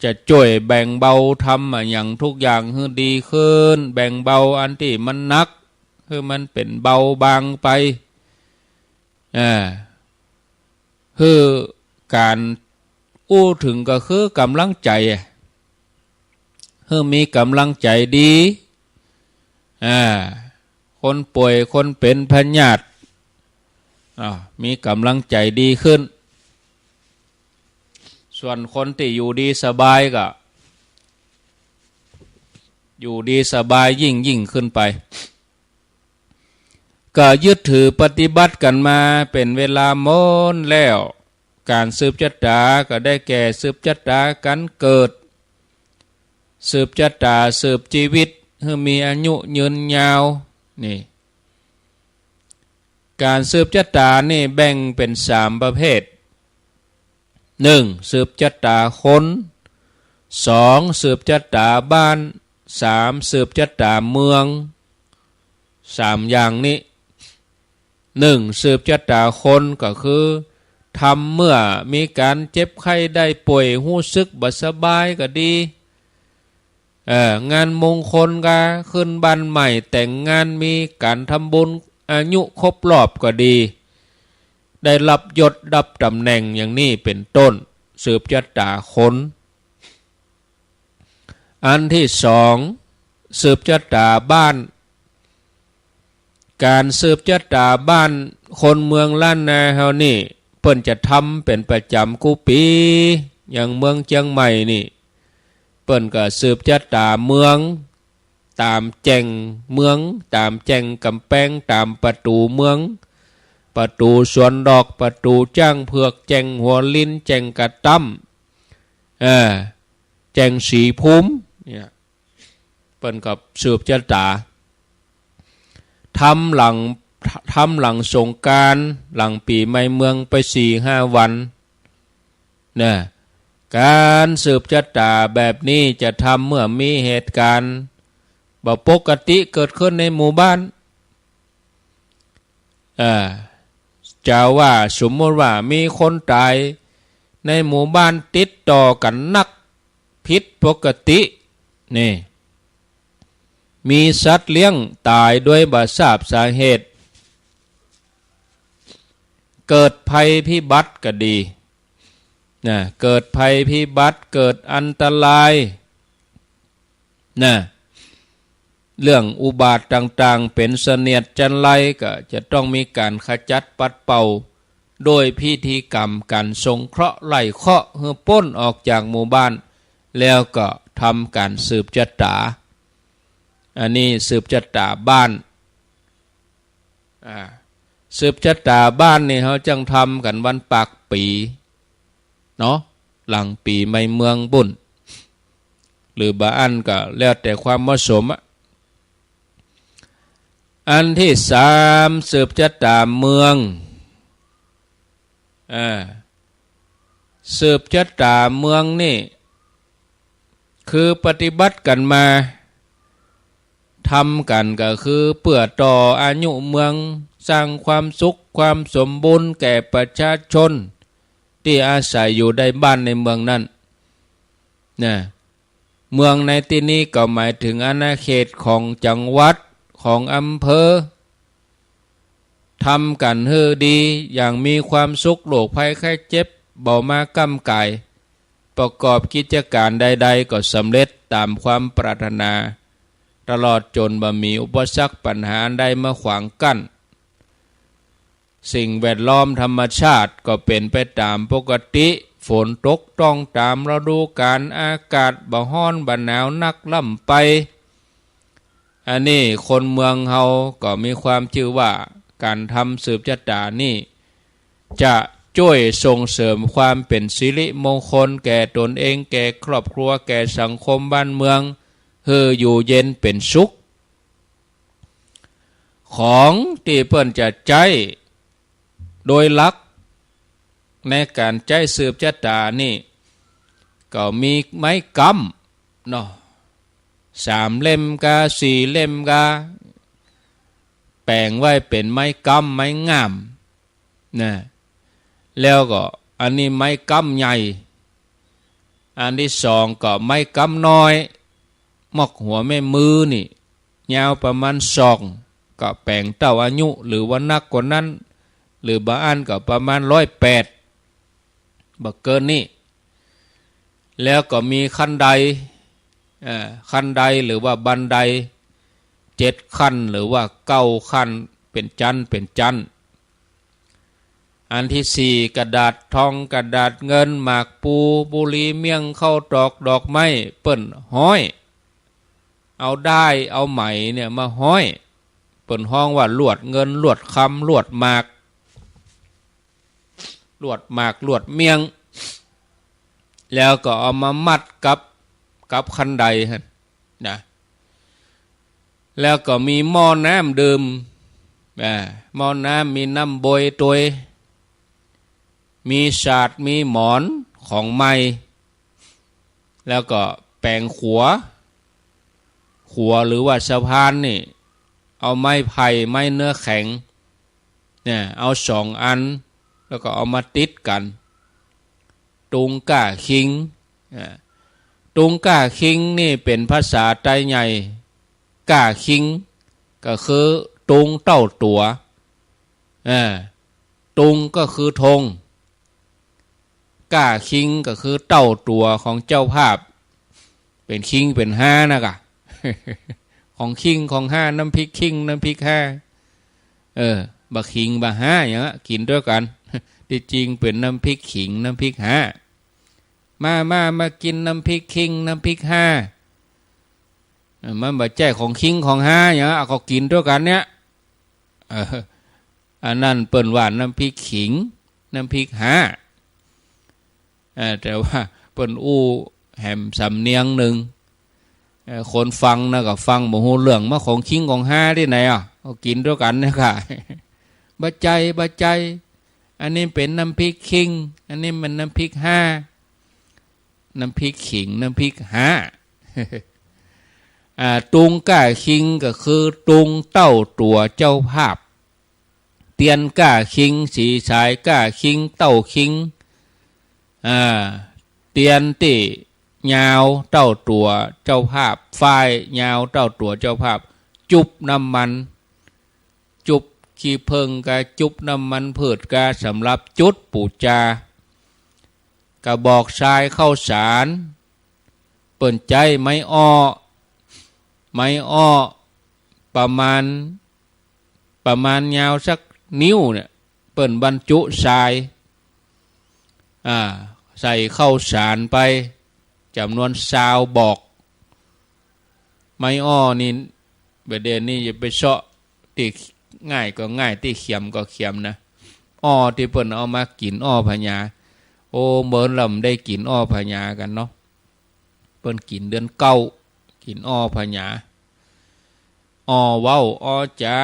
จะจ้วยแบ่งเบา ทำอะหยังทุกอย่างหื้อดีขึ้น แบ่งเบาอันตี้มันหนัก หื้อมันเป๋นเบาบางไป อ่า หื้อก๋านอู้เถิงก็คือก๋ำลังใจ๋อะ หื้อมีก๋ำลังใจ๋ดี อ่า คนป่วย คนเป๋นพยาธิ อ่า มีก๋ำลังใจ๋ดีขึ้น ส่วนคนตี้อยู่ดีสบายก็ อยู่ดีสบายยิ่งๆ ขึ้นไป ก็ยึดถือปฏิบัติกั๋นมาเป๋นเวลาโม้นแล้ว ก๋านสืบจะต๋าก็ได้แก่สืบจะต๋าก๋านเกิด สืบจะต๋าสืบจีวิตหื้อมีอายุยืนยาว นี่ ก๋านสืบจะต๋านี่แบ่งเป๋นสามประเภท นึ่ง สืบจะต๋าคน สอง สืบจะต๋าบ้าน สาม สืบจะต๋าเมือง สามอย่างนี้ นึ่ง สืบจะต๋าคนก็คือ ทำเมื่อมีก๋านเจ็บไข้ได้ป่วย ฮู้สึกบ่สบายก็ดี เอ่อ งานมงคลกา ขึ้นบ้านใหม่ แต่งงาน มีก๋านทำบุญ อายุครบรอบก็ดี ได้ฮับยศฮับต๋ำแหน่งอย่างนี้เป๋นต้น สืบจะต๋าคน อันตี้สอง สืบจะต๋าบ้าน ก๋านสืบจะต๋าบ้านคนเมืองล้านนาเฮานี่ เปิ้นจะทำเป๋นประจ๋ำกู้ปี๋ อย่างเมืองเจียงใหม่นี่ เปิ้นก็สืบจะต๋าเมือง ต๋ามแจ้งเมือง ต๋ามแจ้งก๋ำแปง ต๋ามประตู๋เมือง ประตู๋สวนดอก ประตู๋จ๊างเผือก แจ้งหัวลิน แจ้งกระต๊ำ เออ แจ้งศรีภูมิ เนี่ย เปิ้นก็สืบจะต๋า ทำหลัง ทำหลังสงกรานต์ หลังปี๋ใหม่เมืองไปสี่ห้าวัน นะ ก๋านสืบจะต๋าแบบนี้จะทำเมื่อมีเหตุก๋ารณ์บ่ปกติเกิดขึ้นในหมู่บ้าน เอ่อ จะว่าสมมุติว่ามีคนต๋ายในหมู่บ้านติดต่อกั๋นนักผิดปกติ นี่ มีสัตว์เลี้ยงต๋ายโดยบ่ทราบสาเหตุ เกิดภัยพิบัติก็ดี นะ เกิดภัยพิบัติ เกิดอันตราย นะ เรื่องอุบาทต่างๆ เป๋นเสนียดจัญไรก็จะต้องมีก๋านขจัดปัดเป่า โดยพิธีกรรมก๋านสงเคราะห์ไล่เคราะห์หื้อป๊นออกจากหมู่บ้าน แล้วก็ทำก๋านสืบจะต๋า อันนี้สืบจะต๋าบ้าน อ่า สืบจะต๋าบ้านนี่เฮาจั้งทำกั๋นวันปากปี๋ เนาะ หลังปี๋ใหม่เมืองปู๊น หรือบ่อั้นก็แล้วแต่ความเหมาะสมอะ อันตี้สาม สืบจะต๋าเมือง อ่า สืบจะต๋าเมืองนี่ คือปฏิบัติกั๋นมา ทำกั๋นก็คือเปื้อต่ออายุเมือง สร้างความสุขความสมบูรณ์แก่ประชาชนตี้อาศัยอยู่ในบ้านในเมืองนั้น นะ เมืองในตี้นี้ก็หมายเถิงอาณาเขตของจังหวัด ของอำเภอ ทำกั๋นหื้อดีอย่างมีความสุข โรคภัยไข้เจ็บบ่มาก้ำก๋าย ประกอบกิจก๋านใดๆ ก็สำเร็จต๋ามความปรารถนา ตลอดจ๋นบ่มีอุปสรรคปัญหาอันใดมาขวางกั้น สิ่งแวดล้อมธรรมชาติก็เป๋นไปต๋ามปกติ ฝนตกต้องต๋ามฤดูก๋าล อากาศบ่ฮ้อนบ่หนาวนักล้ำไป อันนี้คนเมืองเฮาก็มีความจื้อว่าก๋านทำสืบจะต๋านี่ จะจ้วยส่งเสริมความเป๋นสิริมงคลแก่ตนเอง แก่ครอบครัว แก่สังคมบ้านเมือง หื้ออยู่เย็นเป๋นสุข ของตี้เปิ้นจะใจ๊โดยหลักในก๋านใจ๊สืบจะต๋านี่ ก็มีไม้กำเนาะ สามเล่มกา สี่เล่มกา แป๋งไว้เป๋นไม้กำ ไม้ง่าม นะ แล้วก็อันนี้ไม้กำใหญ่ อันตี้สองก็ไม้กำน้อย มอกหัวแม่มือนี่ ยาวประมาณศอก ก็แป๋งเต้าอายุ หรือว่านักกว่านั้น หรือบางอันก็ประมาณร้อยแปด บ่เกินนี้ แล้วก็มีคันได เอ่อ คันไดหรือว่าบันได เจ็ดขั้นหรือว่าเก้าขั้น เป๋นจั๊นเป๋นจั๊น อันตี้สี่ กระดาษทอง กระดาษเงิน หมากปู บุหรี่เมี่ยง ข้าวตอก ดอกไม้ เปิ้นฮ้อย เอาด้าย เอาไหมเนี่ยมาฮ้อย เปิ้นฮ้องว่าลวดเงิน ลวดคำ ลวดหมาก ลวดหมาก ลวดเมี่ยง แล้วก็เอามามัดกับ กับคันไดหั้นนะ แล้วก็มีหม้อน้ำดื่ม อ่า หม้อน้ำมีน้ำบวยตวย มีสาด มีหมอนของใหม่ แล้วก็แป๋งขัว ขัวหรือว่าสะพานนี่ เอาไม้ไผ่ ไม้เนื้อแข็ง เนี่ย เอาสองอัน แล้วก็เอามาติดกั๋น ตุงก้าคิง อ่า ตุงก้าคิงนี่เป๋นภาษาไตใหญ่ ก้าคิง ก็คือตุงเต้าตั๋ว อ่า ตุงก็คือธง ก้าคิงก็คือเต้าตั๋วของเจ้าภาพ เป๋นคิงเป๋นฮ้านะกะ ของคิงของฮ้า น้ำพริกคิง น้ำพริกฮ้า เออ บ่าคิงบ่าฮ้าหยังอะ กิ๋นตวยกั๋น ตี้จริงเป๋นน้ำพริกคิง น้ำพริกฮ้า มา มา มากิ๋นน้ำพริกคิง น้ำพริกฮ้า เออ มันบ่ใจ้ของคิงของฮ้าหยังอะ ก็กิ๋นตวยกั๋นเนี่ย เออ อันนั้นเปิ้นว่าน้ำพริกคิง น้ำพริกฮ้า เอ่อ แต่ว่าเปิ้นอู้แหมสำเนียงนึ่ง เอ่อ คนฟังนะก็ฟังบ่ฮู้เรื่อง มาของคิงของฮ้าตี้ไหนอะ เอากิ๋นตวยกั๋นเนี่ยค่ะ บ่ใจ้ บ่ใจ้ อันนี้เป๋นน้ำพริกคิง อันนี้มันน้ำพริกฮ้า น้ำพริกคิง น้ำพริกฮ้า อ่า ตุงก้าคิงก็คือตุงเต้าตั๋วเจ้าภาพ เตียนก้าคิง สีสายก้าคิง เต้าคิง อ่า เตียนตี้ยาวเต้าตั๋วเจ้าภาพ ฝ้ายยาวเต้าตั๋วเจ้าภาพ จุบน้ำมัน จุบขี้เผิ้งกา จุบน้ำมันพืชกา สำหรับจุดปู๋จา กระบอกทรายข้าวสาร เปิ้นใจ๊ไม้อ้อ ไม้อ้อ ประมาณ ประมาณยาวสักนิ้วเนี่ย เปิ้นบรรจุทราย อ่า ใส่ข้าวสารไป จ๋ำนวนซาวบอก ไม้อ้อนี่ บ่าเดี่ยวนี้จะไปเซาะตี้ง่ายก็ง่าย ตี้เขียมก็เขียมนะ อ้อตี้เปิ้นเอามากิ๋น อ้อผญา โอ้ เมินลำได้กิ๋นอ้อผญากั๋นเนาะ เปิ้นกิ๋นเดือนเก้า กิ๋นอ้อผญา อ้อเว้า อ้อจ๋า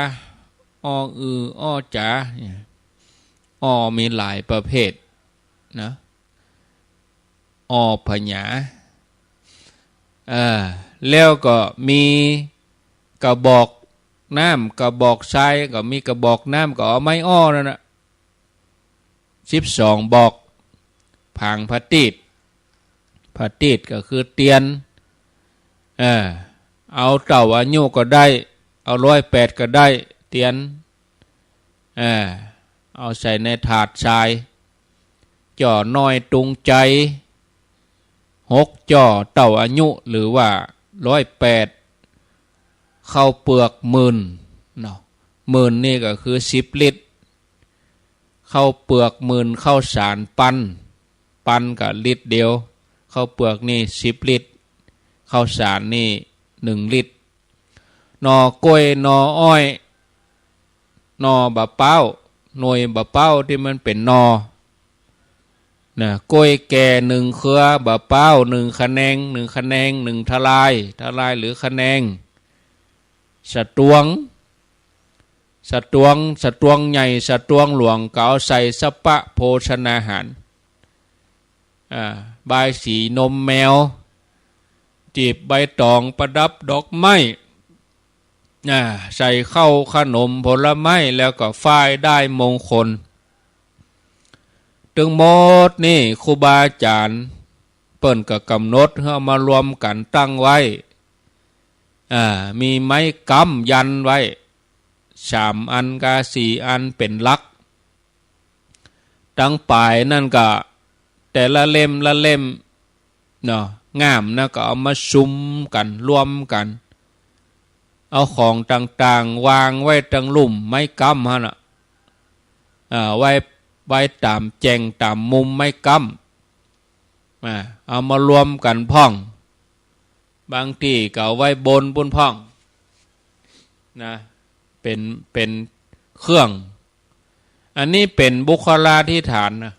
อ้ออือ อ้อจ๋า เนี่ย อ้อมีหลายประเภทนะ อ้อผญา เออ แล้วก็มีกระบอกน้ำ กระบอกทราย ก็มีกระบอกน้ำ ก็เอาไม้อ้อนั่นน่ะ สิบสองบอก ผางผะตีด ผะตีดก็คือเตียน เออ เอาเต้าอายุก็ได้ เอาร้อยแปดก็ได้ เตียน เออ เอาใส่ในถาดทราย จ้อน้อยตุงใจ๋ หกจ้อเต้าอายุ หรือว่าร้อยแปด ข้าวเปือกหมื่นเนาะ หมื่นนี่ก็คือสิบลิตร ข้าวเปือกหมื่น ข้าวสารปัน ปันก็ลิตรเดียว ข้าวเปือกนี่สิบลิตร ข้าวสารนี่หนึ่งลิตร หน่อกล้วย หน่ออ้อย หน่อบ่าป๊าว หน่วยบ่าป๊าวตี้มันเป๋นหน่อ นะ กล้วยแก่หนึ่งเครือ บ่าป๊าวหนึ่งขะแนง หนึ่งขะแนง หนึ่งทลาย ทลายหรือขะแนง สะตวง สะตวง สะตวงใหญ่ สะตวงหลวง ก็เอาใส่สะปะโภชนาหาร อ่า บายสีนมแมว จีบใบตองประดับดอกไม้ อ่า ใส่ข้าวขนมผลไม้ แล้วก็ฝ้ายด้ายมงคล ตึงหมดนี่ครูบาอาจ๋ารย์ เปิ้นก็ก๋ำหนดหื้อเอามารวมกั๋นตั้งไว้ อ่า มีไม้ก๊ำยันไว้ สามอันกาสี่อันเป๋นหลัก ตังป๋ายนั้นก็แต่ละเล่มละเล่มเนาะ ง่ามนะ ก็เอามาสุมกั๋น รวมกั๋น เอาของต่างๆ วางไว้ตังลุ่มไม้ก๊ำหั้นน่ะ อ่า ไว้ ไว้ต๋ามแจ่งต๋ามมุมไม้ก๊ำ อ่า เอามารวมกั๋นพ่อง บางตี้ก็เอาไว้บนปู๊นพ่องนะ เป๋น เป๋นเครื่อง อันนี้เป๋นบุคลาธิฐานนะ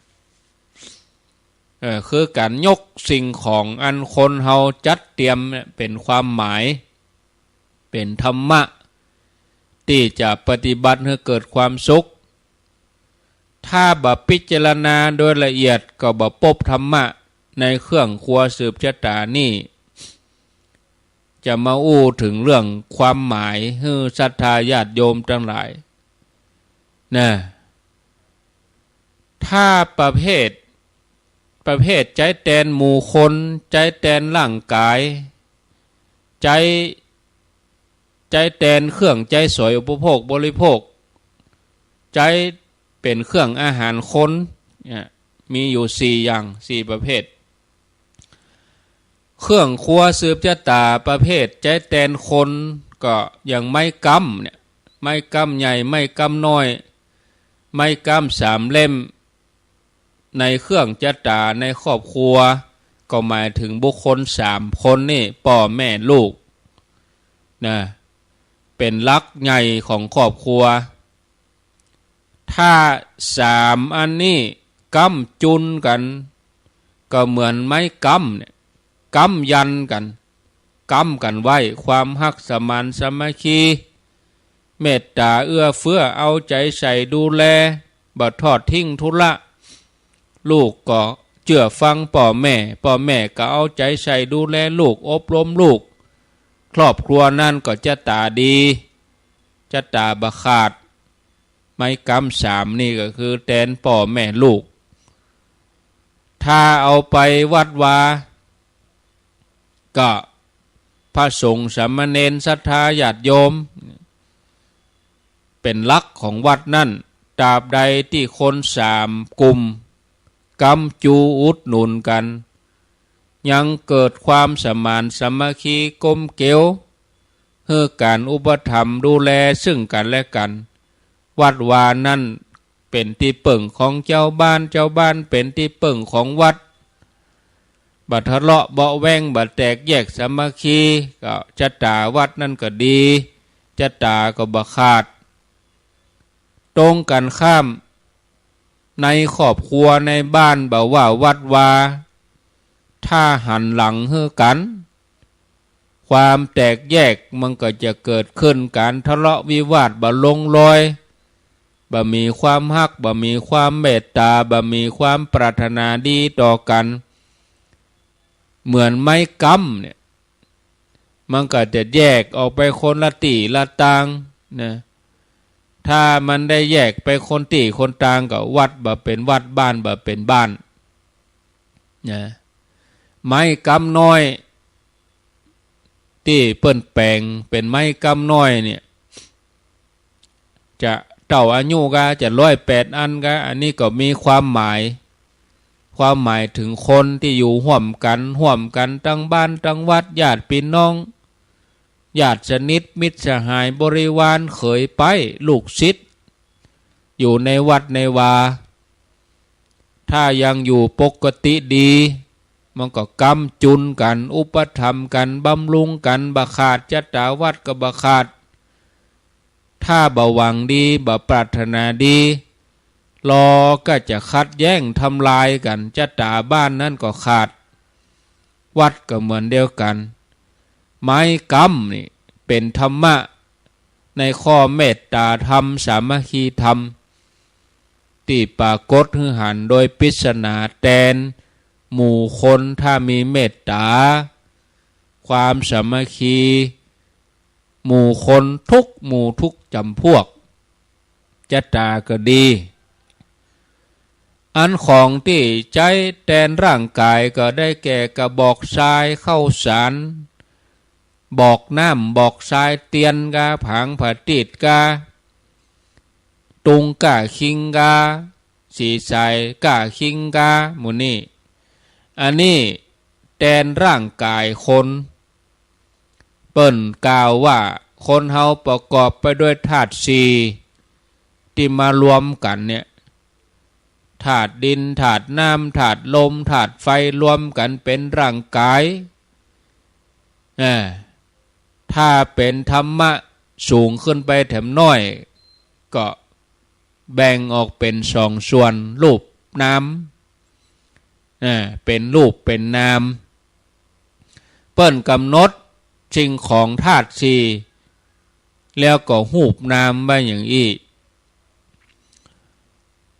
เออ คือก๋านยกสิ่งของอันคนเฮาจัดเตรียมเนี่ย เป๋นความหมาย เป๋นธรรมะ ตี้จะปฏิบัติหื้อเกิดความสุข ถ้าบ่พิจารณาโดยละเอียดก็บ่ปบธรรมะในเครื่องครัวสืบชะต๋านี่ จะมาอู้เถิงเรื่องความหมายหื้อศรัทธาญาติโยมตังหลายนะ ถ้าประเภท ประเภทใจ๊แตนหมู่คน ใจ๊แตนร่างก๋าย ใจ๊ ใจ๊แตนเครื่องใจ๊สอยอุปโภคบริโภค ใจ๊เป๋นเครื่องอาหารคนเนี่ย มีอยู่สี่อย่าง สี่ประเภท เครื่องครัวสืบชะต๋าประเภทใจ๊แตนคน ก็อย่างไม้ก๊ำเนี่ย ไม้ก๊ำใหญ่ ไม้ก๊ำน้อย ไม้ก๊ำสามเล่ม ในเครื่องชะต๋าในครอบครัว ก็หมายเถิงบุคคลสามคนนี่ ป้อแม่ลูกนะ เป๋นหลักใหญ่ของครอบครัว ถ้าสามอันนี้ก๊ำจุนกั๋น ก็เหมือนไม้ก๊ำเนี่ย ก๊ำยันกั๋น ก๊ำกั๋นไว้ ความฮักสมานสามัคคี เมตต๋าเอื้อเฟื้อ เอาใจ๋ใส่ดูแล บ่ทอดทิ้งทุละ ลูกก็เจื้อฟังป้อแม่ ป้อแม่ก็เอาใจ๋ใส่ดูแลลูก อบรมลูก ครอบครัวนั้นก็ชะต๋าดี ชะต๋าบ่ขาด ไม้ก๊ำสามนี่ก็คือแตนป้อแม่ลูก ถ้าเอาไปวัดวา ก็พระสงฆ์สามเณรศรัทธาญาติโยม เป๋นหลักของวัดนั้น ตราบใดตี้คนสามกลุ่ม ก๊ำจูอุดหนุนกั๋น ยังเกิดความสมานสามัคคีกลมเกลียว หื้อก๋านอุปถัมภ์ดูแลซึ่งกั๋นและกั๋น วัดวานั้นเป๋นตี้เปิ้งของจาวบ้าน จาวบ้านเป๋นตี้เปิ้งของวัด บ่ทะเลาะเบาะแว้ง บ่แตกแยกสามัคคี ก็ชะต๋าวัดนั้นก็ดี ชะต๋าก็บ่ขาด ตรงกั๋นข้าม ในครอบครัวในบ้าน บ่ว่าวัดวา ถ้าหันหลังหื้อกั๋น ความแตกแยกมันก็จะเกิดขึ้น ก๋านทะเลาะวิวาทบ่ลงรอย บ่มีความฮัก บ่มีความเมตต๋า บ่มีความปรารถนาดีต่อกั๋น เหมือนไม้ก๊ำเนี่ย มันก็จะแยกออกไปคนละตี้ละตางนะ ถ้ามันได้แยกไปคนตี้คนตางก็วัดบ่เป๋นวัด บ้านบ่เป๋นบ้านนะ ไม้ก๊ำน้อย ตี้เปิ้นแป๋งเป๋นไม้ก๊ำน้อยเนี่ย จะเต้าอายุกา จะร้อยแปดอันกา อันนี้ก็มีความหมาย ความหมายเถิงคนตี้อยู่ฮ่วมกั๋น ฮ่วมกั๋นตังบ้านตังวัด ญาติปี้น้อง ญาติสนิท มิตรสหาย บริวาร เขยใป๊ ลูกศิษย์ อยู่ในวัดในวา ถ้ายังอยู่ปกติดี มันก็ก๊ำจุนกั๋น อุปถัมภ์กั๋น บำรุงกั๋น บ่ขาด ชะต๋าวัดก็บ่ขาด ถ้าบ่หวังดี บ่ปรารถนาดี ลอก็จะขัดแย้งทำลายกั๋น ชะต๋าบ้านนั้นก็ขาด วัดก็เหมือนเดียวกั๋น ไม้ก๊ำนี่เป๋นธรรมะ ในข้อเมตต๋าธรรม สามัคคีธรรม ตี้ปรากฏหื้อหันโดยปริศนาแตนหมู่คน ถ้ามีเมตต๋า ความสามัคคี หมู่คนทุกหมู่ทุกจ๋ำพวก ชะต๋าก็ดี อันของตี้ใจ๊แตนร่างก๋ายก็ได้แก่กระบอกทราย ข้าวสาร บอกน้ำ บอกทราย เตียนกา ผางผาตีดกา ตุงก้าคิงกา สีสายก้าคิงกา หมู่นี้ อันนี้แตนร่างก๋ายคน เปิ้นกล่าวว่าคนเฮาประกอบไปด้วยธาตุสี่ ตี้มารวมกั๋นเนี่ย ธาตุดิน ธาตุน้ำ ธาตุลม ธาตุไฟ รวมกั๋นเป๋นร่างก๋าย อ่า ถ้าเป๋นธรรมะสูงขึ้นไปแถมน้อย ก็แบ่งออกเป๋นสองส่วน รูปนาม อ่า เป๋นรูปเป๋นนาม เปิ้นกำหนดสิ่งของธาตุสี่ แล้วก็ฮูปนามไว้อย่างอี้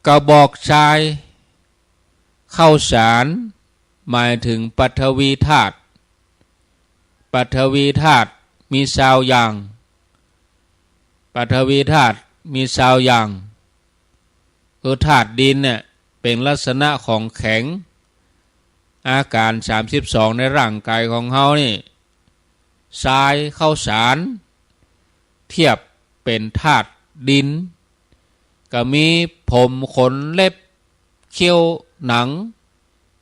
กระบอกทราย ข้าวสาร หมายถึงปฐวีธาตุ ปฐวีธาตุมีซาวอย่าง ปฐวีธาตุมีซาวอย่าง คือธาตุดินเนี่ยเป๋นลักษณะของแข็ง อาก๋ารสามสิบสองในร่างก๋ายของเฮานี่ ทราย ข้าวสาร เทียบเป๋นธาตุดิน ก็มีผม ขน เล็บ เขี้ยว หนัง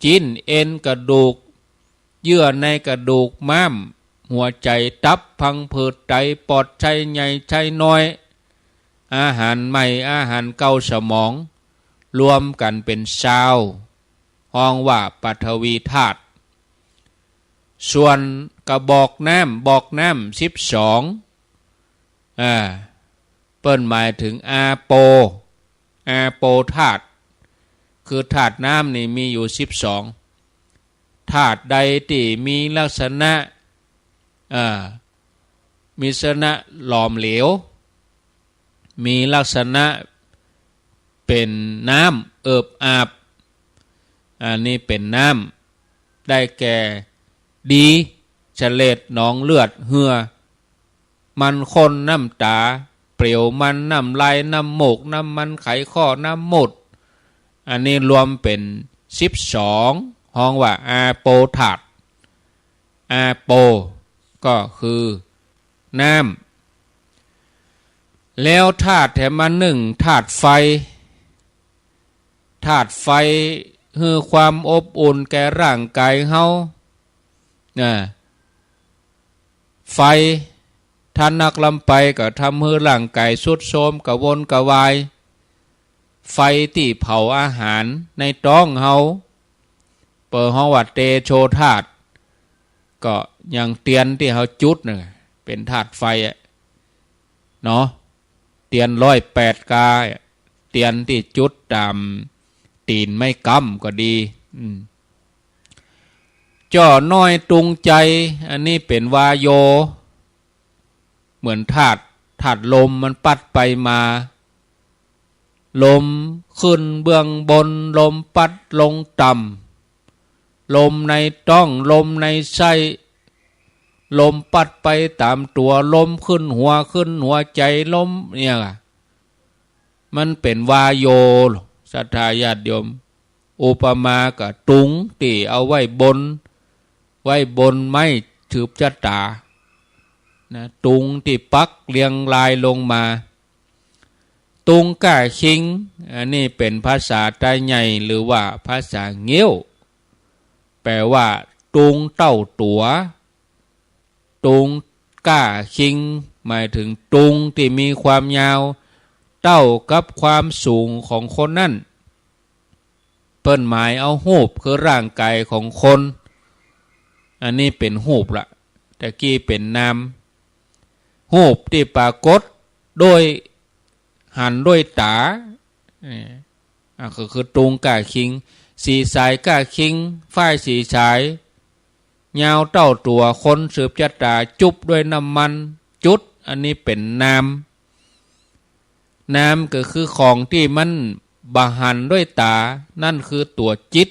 จิ๊น เอ็น กระดูก เยื่อในกระดูก ม้าม หัวใจ๋ ตับ พังผืด ไต ปอด ไส้ใหญ่ ไส้น้อย อาหารใหม่ อาหารเก่า สมอง รวมกั๋นเป๋นซาว ฮ้องว่าปฐวีธาตุ ส่วนกระบอกน้ำ บอกน้ำสิบสอง อ่า เปิ้นหมายถึงอาโป อาโปธาตุ คือธาตุน้ำนี่มีอยู่สิบสอง ธาตุใดตี้มีลักษณะ อ่า มีลักษณะหลอมเหลว มีลักษณะเป๋นน้ำเอิบอาบ อันนี้เป๋นน้ำ ได้แก่ ดี เสลด หนองเลือด เหื่อ มันข้น น้ำต๋า เปลวมัน น้ำลาย น้ำมูก น้ำมันไขข้อ น้ำมูตร อันนี้รวมเป๋นสิบสอง ฮ้องว่าอาโปธาตุ อาโป ก็คือน้ำ แล้วธาตุแถมอันนึ่ง ธาตุไฟ ธาตุไฟหื้อความอบอุ่นแก่ร่างก๋ายเฮา นะ ไฟ ถ้านักล้ำไปก็ทำหื้อร่างก๋ายทรุดโทรม กระวนกระวาย ไฟตี้เผาอาหารในต๊องเฮา เปิ้นฮ้องว่าเตโชธาตุ ก็อย่างเตียนตี้เฮาจุดน่ะ เป๋นธาตุไฟอะ เนาะ เตียนร้อยแปดกา เตียนตี้จุดต๋ามตี๋นไม้ก๊ำก็ดี อืม จ้อน้อยตุงใจ๋ อันนี้เป๋นวาโย เหมือนธาตุ ธาตุลมมันปั๊ดไปมา ลมขึ้นเบื้องบน ลมปั๊ดลงต่ำ ลมในต๊อง ลมในไส้ ลมปั๊ดไปต๋ามตั๋ว ลมขึ้นหัว ขึ้นหัวใจ๋ ลมเนี่ย มันเป๋นวาโย ศรัทธาญาติโยม อุปมากับตุงตี้เอาไว้บน ไว้บนไม้สืบชะต๋า นะ ตุงตี้ปักเรียงรายลงมา ตุงก้าคิง อันนี้เป๋นภาษาใต้ใหญ่หรือว่าภาษาเงี้ยว แปลว่า ตุงเต้าตั๋ว ตุงก้าคิง หมายถึงตุงตี้มีความยาวเต้ากับความสูงของคนนั้น เปิ้นหมายเอาฮูปคือร่างก๋ายของคน อันนี้เป๋นฮูปละ ตะกี้เป๋นนาม ฮูปตี้ปรากฏโดยหันด้วยต๋า เอ่อ อ่ะ ก็คือตุงก้าคิง สีสายก้าคิง ฝ้ายสีสาย ยาวเต้าตั๋ว คนสืบชะต๋า จุบด้วยน้ำมัน จุด อันนี้เป๋นนาม นามก็คือของตี้มันบ่หันด้วยต๋า นั่นคือตั๋วจิต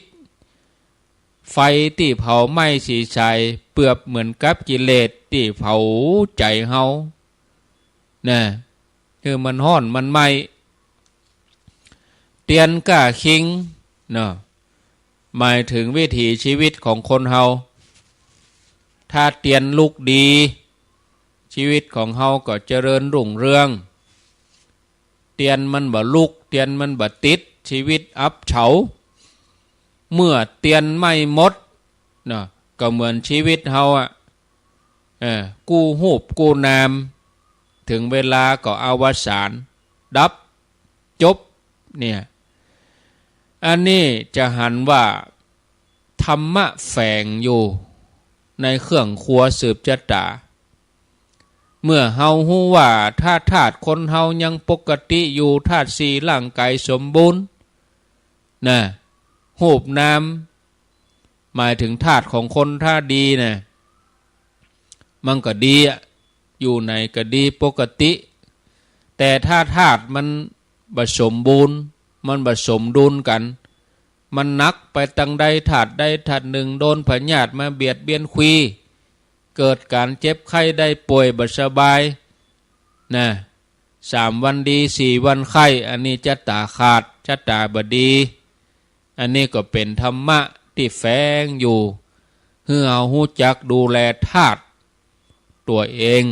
ไฟตี้เผาไหม้สีสาย เปรียบเหมือนกับกิเลสตี้เผาใจ๋เฮา นะ คือมันฮ้อนมันไหม้ เตียนก้าคิง เนาะ หมายเถิงวิถีชีวิตของคนเฮา ถ้าเตียนลุกดี ชีวิตของเฮาก็เจริญรุ่งเรือง เตียนมันบ่ลุก เตียนมันบ่ติด ชีวิตอับเฉา เมื่อเตียนไหม้หมด เนาะ ก็เหมือนชีวิตเฮาอะ เออ กู้ฮูปกู้นาม เถิงเวลาก็อวสาน ดับ จบ เนี่ย อันนี้จะหันว่าธรรมะแฝงอยู่ในเครื่องครัวสืบจะต๋า เมื่อเฮาฮู้ว่าถ้าธาตุคนเฮายังปกติอยู่ ธาตุสี่ร่างก๋ายสมบูรณ์ นะ ฮูปนาม หมายเถิงธาตุของคนถ้าดีนะ มันก็ดีอะ อยู่ไหนก็ดีปกติ แต่ถ้าธาตุมันบ่สมบูรณ์ มันบ่สมดุลกั๋น มันหนักไปตางใด ธาตุใดธาตุนึ่ง โดนพยาธิมาเบียดเบียนควี เกิดก๋านเจ็บไข้ได้ป่วยบ่สบาย นะ สามวันดี สี่วันไข้ อันนี้จะต๋าขาด จะต๋าบ่ดี อันนี้ก็เป๋นธรรมะตี้แฝงอยู่ หื้อเฮาฮู้จักดูแลธาตุตั๋วเอง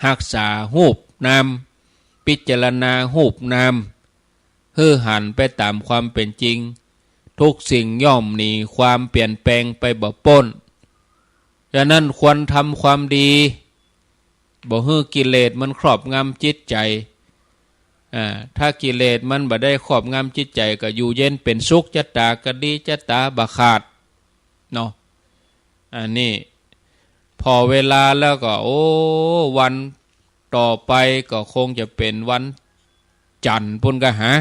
ฮักษาฮูปนาม พิจารณาฮูปนาม หื้อหันไปต๋ามความเป๋นจริง ทุกสิ่งย่อมหนีความเปลี่ยนแปลงไปบ่ป๊น ฉะนั้นควรทำความดี บ่หื้อกิเลสมันครอบงำจิตใจ๋ อ่า ถ้ากิเลสมันบ่ได้ครอบงำจิตใจ๋ ก็อยู่เย็นเป๋นสุข จะต๋าก็ดี จะต๋าบ่ขาด เนาะ อันนี้ ผ่อเวลาแล้วก็ โอ้ วันต่อไปก็คงจะเป๋นวันจันทร์ปู๊นกาหา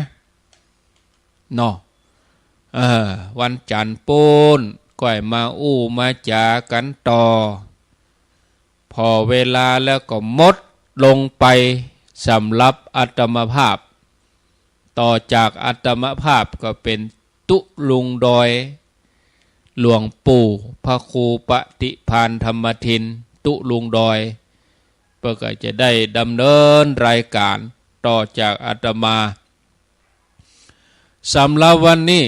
เนาะ เออ วันจันทร์ปู๊น ก้อยมาอู้มาจ๋ากั๋นต่อ ผ่อเวลาแล้วก็หมดลงไปสำหรับอาตมาภาพ ต่อจากอาตมาภาพก็เป๋นตุ๊ลุงดอย หลวงปู่พระครูปฏิภาณธรรมทิน ตุ๊ลุงดอย เปิ้นก็จะได้ดำเนินรายก๋านต่อจากอาตมา สำหรับวันนี้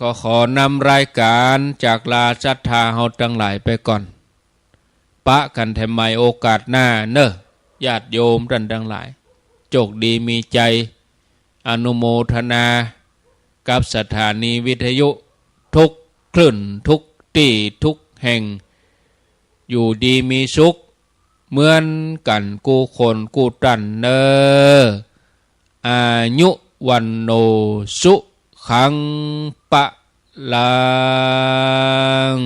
ก็ขอนำรายก๋านจากลาศรัทธาเฮาตังหลายไปก่อน ปะกั๋นแถมใหม่โอกาสหน้าเน่อ ญาติโยมต้านตังหลาย โจคดีมีใจ๋ อนุโมทนากับสถานีวิทยุทุกคลื่นทุกตี้ทุกแห่ง อยู่ดีมีสุขเหมือนกั๋นกู้คนกู้ต้านเน่อ อายุ วัณโณ สุขัง พลัง